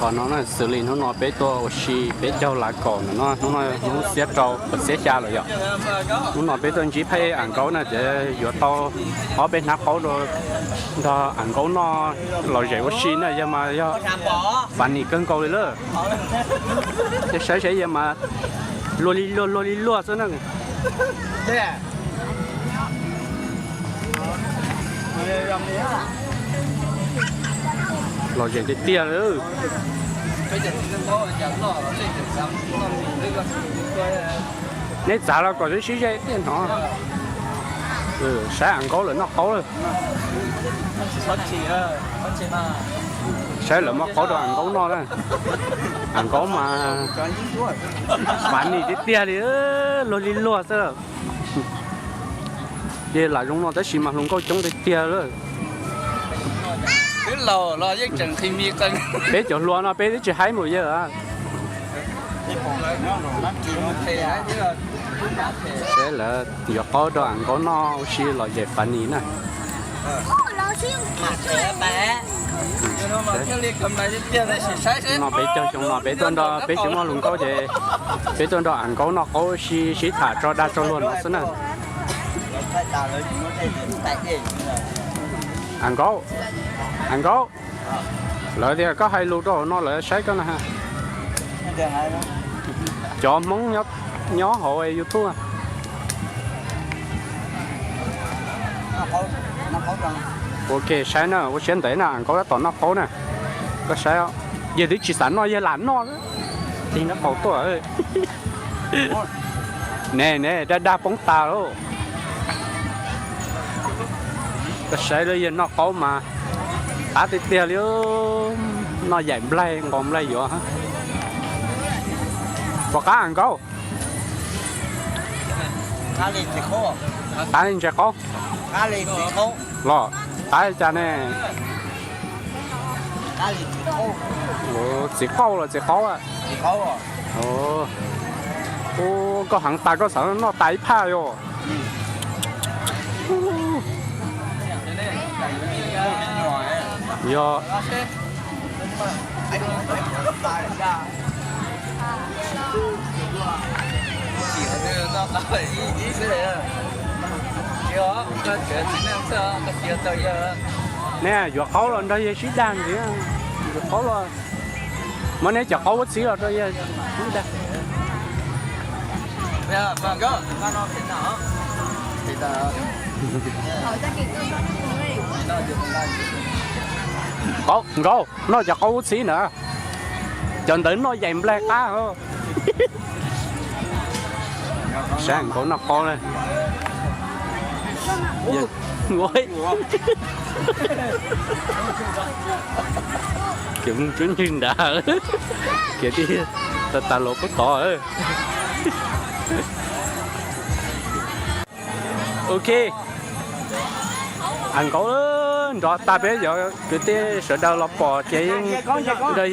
No na, xws li hnub no peb tuaj ua si peb caug lav kaum no, hnub no hnub xiab rau, xiab xya lawm yom. Hnub no peb tuaj ntsib phab ej Am Nkaub na, ces yuav tau ob peb hnab qaub nrog Am Nkaub noj lom zem ua si na, yog mas yog funny kawg nkaus li lawm. Ces saib saib yog mas luag li luag, luag li luag xwb na. Lom zem tiag tiag li. Neb txav los kom sib sib ze thiaj hnov. Saib Am Nkaub lawm noj qaub lawm. Saib lawv muab qaub rau Am Nkaub noj na. Am Nkaub mas funny tiag tiag li, luag li luag xwb. Ces lam zoo no tab sis mas hluas nkauj coob tiag tiag lawm. Peb cov hluas no peb twb tsis haib mus yawg. Saib lawv yuav qaub rau Am Nkaub noj ua si lom zem funny na. No peb caug xyoo no peb tuaj nrog peb tsis muaj hluas nkauj ces peb tuaj nrog Am Nkaub noj qaub ua si sib tham tso dag tso luag no xwb na. Am Nkaub, Am Nkaub, lawv tias koj hais lus rau hauv no lawv saib koj na. Cov Hmoob nyob hauv YouTube. Ua ke saib na, ua siab ntev na, Am Nkaub tab tom noj qaub na. Koj saib, yawg twb tsis xav noj yawg lam noj. Tig nraub qaum tuaj. Ne ne, dag dag poob tas lauj. Koj saib lawv yawg noj qaub mas qab tiag tiag li, noj yaim nplaig nqos nplaig yuav. Puas qab Am Nkaub? Qab li ntses qaub los qab li cas ne? Txiv qauj los txiv qaub? Ua koj heev tas koj xav noj tas ib phaj yom. Yog neb yuav qaub los nrog yawg sib dag ntxiv, yuav qaub los, muab neb cov qaub ua txhiv los rau yawg sib dag. Qaub, Nkaub, noj cov qaub ua txhiv na. Cov ntawd noj yaim nplaig qab. Saib Nkaub noj qaub na. Kiag mus tsuab ntswg nrad, kiag tib tas tas los kub tod. Ok, Am Nkaub nrov tag peb cov kwv tij sawv daws los pom ces yeej nrog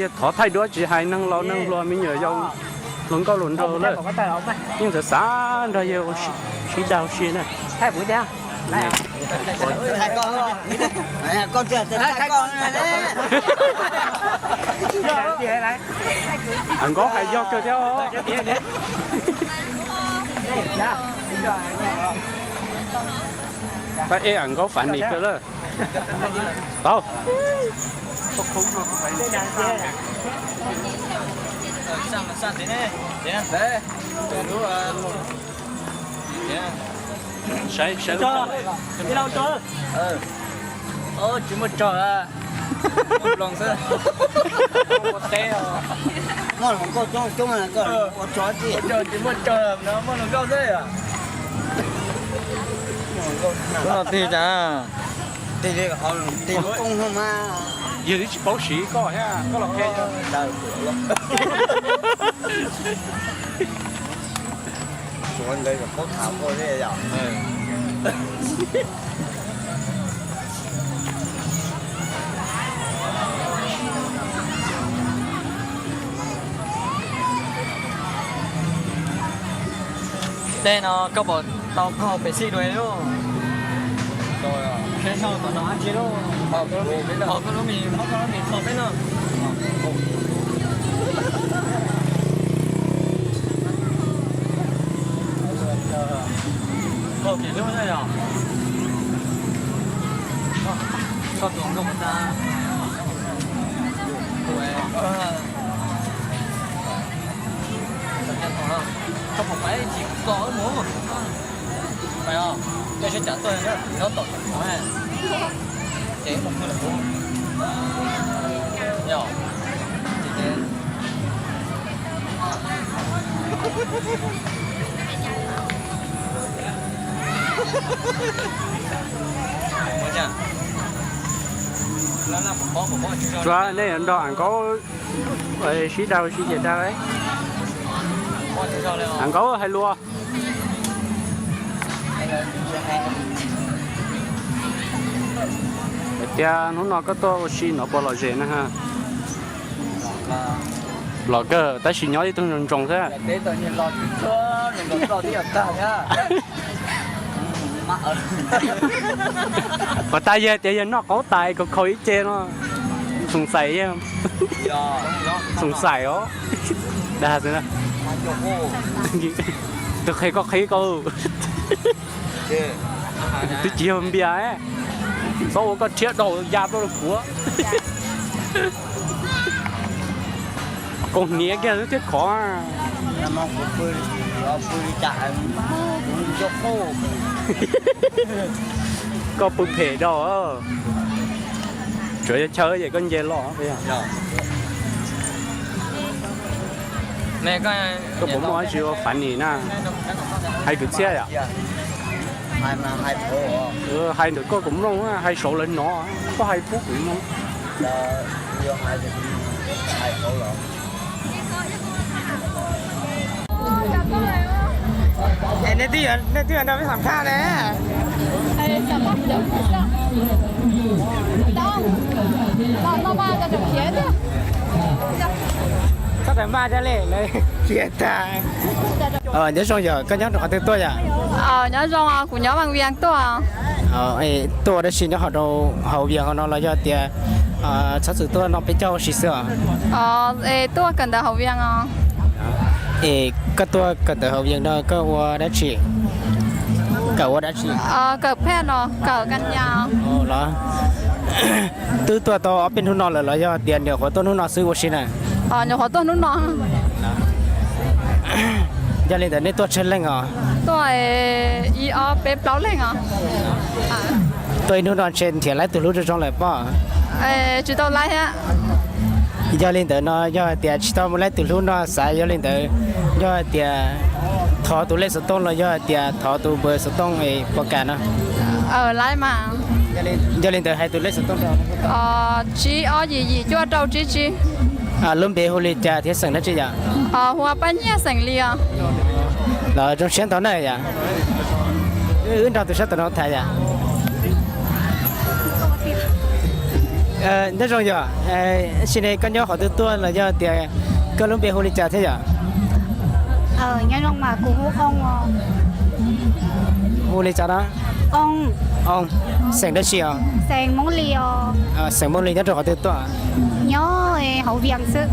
yawg thov thaij duab tsis hais neeg laus neeg hluas me nyuam yaus hluas nkauj hluas nraug lawm, yeej xav xav nrog yawg sib dag ua si na. Am Nkaub hais yog kawg thiab. Pab ej Am Nkaub funny kawg lawm. Tau. Saib, saib. Tsis muaj tsog, muaj nploos xwb. Muaj hluas nkauj coob coob, ua tsog tsis muaj tsog no, muaj hluas nkauj xwb. Tig cas? Tig li, tig lub koob no mas. Yog twb tsis paub siv koj thiab, koj los qhia. Suav ntawd paub tham koj thiab yom. Tej no koj puas tau qaug pes xij dua lauj? Tom no dab tsi lauj? Koj lub mis, muab koj lub mis tso peb noj. Tsuav nej yuav nrog Am Nkaub sib dag sib ceg dag, Am Nkaub hais lus. Hais tias hnub no koj tuaj ua si no puas lom zem na ha? Lom kawg tab sis nyob ib tug ntsoos ntsoos xwb. Puas tas yog tias yog noj qaub tas kaus khaus ib ce no? Xoom xais, xoom xais os. Dag xwb na. Tus qhia koj qhib koj. Twb tsis yog npias, txhob ua koj rhiab daus ya plaub rau kuv. Kaus hniav kiag xwb thiab khov. Koj pw phem dau. Tsuav yog chaw ces koj nce los. Koj puas muaj dab tsi ua funny na? Hais kwv txhiaj yom? Hais ntawm koj kuv mloog, hais saud lawv hnov, koj hais pub kuv mloog. Nej twb yuav nrog peb xam phaj ne. Txhob raws maj thiab li, lawv khiav tag. Nyob zoo yom, koj nyob rau qhov twg tuaj yom? Nyob zoo, kuv nyob Vaj Vias tuaj. Tuaj ua dab tsi nyob hauv rau hauv Vias hauv no los yog tias txhob txwm tuaj noj peb caug ua si xwb os? Tuaj kawm ntawv hauv Vias os. Es koj tuaj kawm ntawv hauv Vias no koj ua dab tsi? Kawm ua dab tsi? Kawm phaj no, kawm kas nyas. Los twb tuaj tau ob peb hnub no lawm los yog tias nyuam qhuav tuaj hnub no xwb ua si na? Nyuam qhuav tuaj hnub no. Yog li ntawd nej tuaj tsawg leej os? Tuaj ib ob peb plaub leeg os. Tuaj ib hnub no ntshe nrhiav laib tus hlub zoo zoo lawm pob? Tsis tau laib thiab. Yog li ntawd no yog hais tias tsis tau laib tus hlub no xav yog li ntawd, yog hais tias thov tus lej xov tooj los yog hais tias thov tus npawb xov tooj es puas kam no? Laib mas. Yog li ntawd hais tus lej xov tooj rau. Tsib ob yim yim cuaj rau tsib tsib. Lub npe hu li cas thiab xeem dab tsi yom? Hu ua Paj Nyiaj xeem Lis os. Los zoo siab ntau na yom. Wb nrog tus sab tom no tham yom. Nyob zoo yom, sim neej koj nyob qhov twg tuaj los yog tias koj lub npe hu li cas thiab yom? Nyob zoo mas kuv hu Ooj. Hu li cas no? Ooj. Ooj, xeem dab tsi os? Xeem Mooj Lis, nyob rau qhov twg tuaj? Nyob hauv Vias xwb.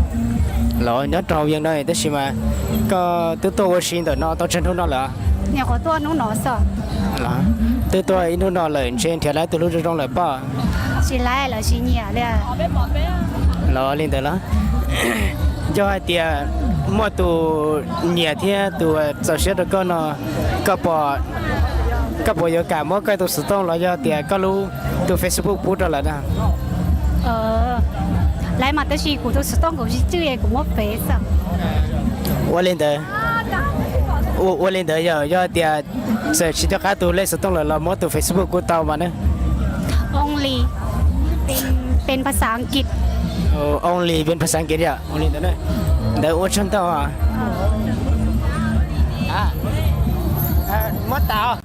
Los nyob rau hauv Vias no tab sis mas koj twb tuaj ua si ntawm no tau tsawg hnub no lawm? Nyuam qhuav tuaj hnub no xwb. Twb tuaj ib hnub no lawm ntshe nrhiav laib tus hlub zoo zoo lawm pob? Tsis laib, lawv tsis nyiam li. Los li ntawd los yog hais tias muaj tus nyiam thiab tus txaus siab rau koj no, koj puas yuav kam muab koj tus xov tooj los yog tias koj lub, tus Facebook pub rau lawv na? Laib mas tab sis kuv tus xov tooj kuv tsis tswj es kuv muab fev xwb. Ua li ntawd, ua li ntawd yog, yog tias txawm tsis nco qab tus lej xov tooj lawm los muab tus Facebook kuj tau mas na. Only, pen phas xas Askiv. Only pen phas xas Askiv yom, ua li ntawd na. Ntawd ua tsaug ntau. Muab tas.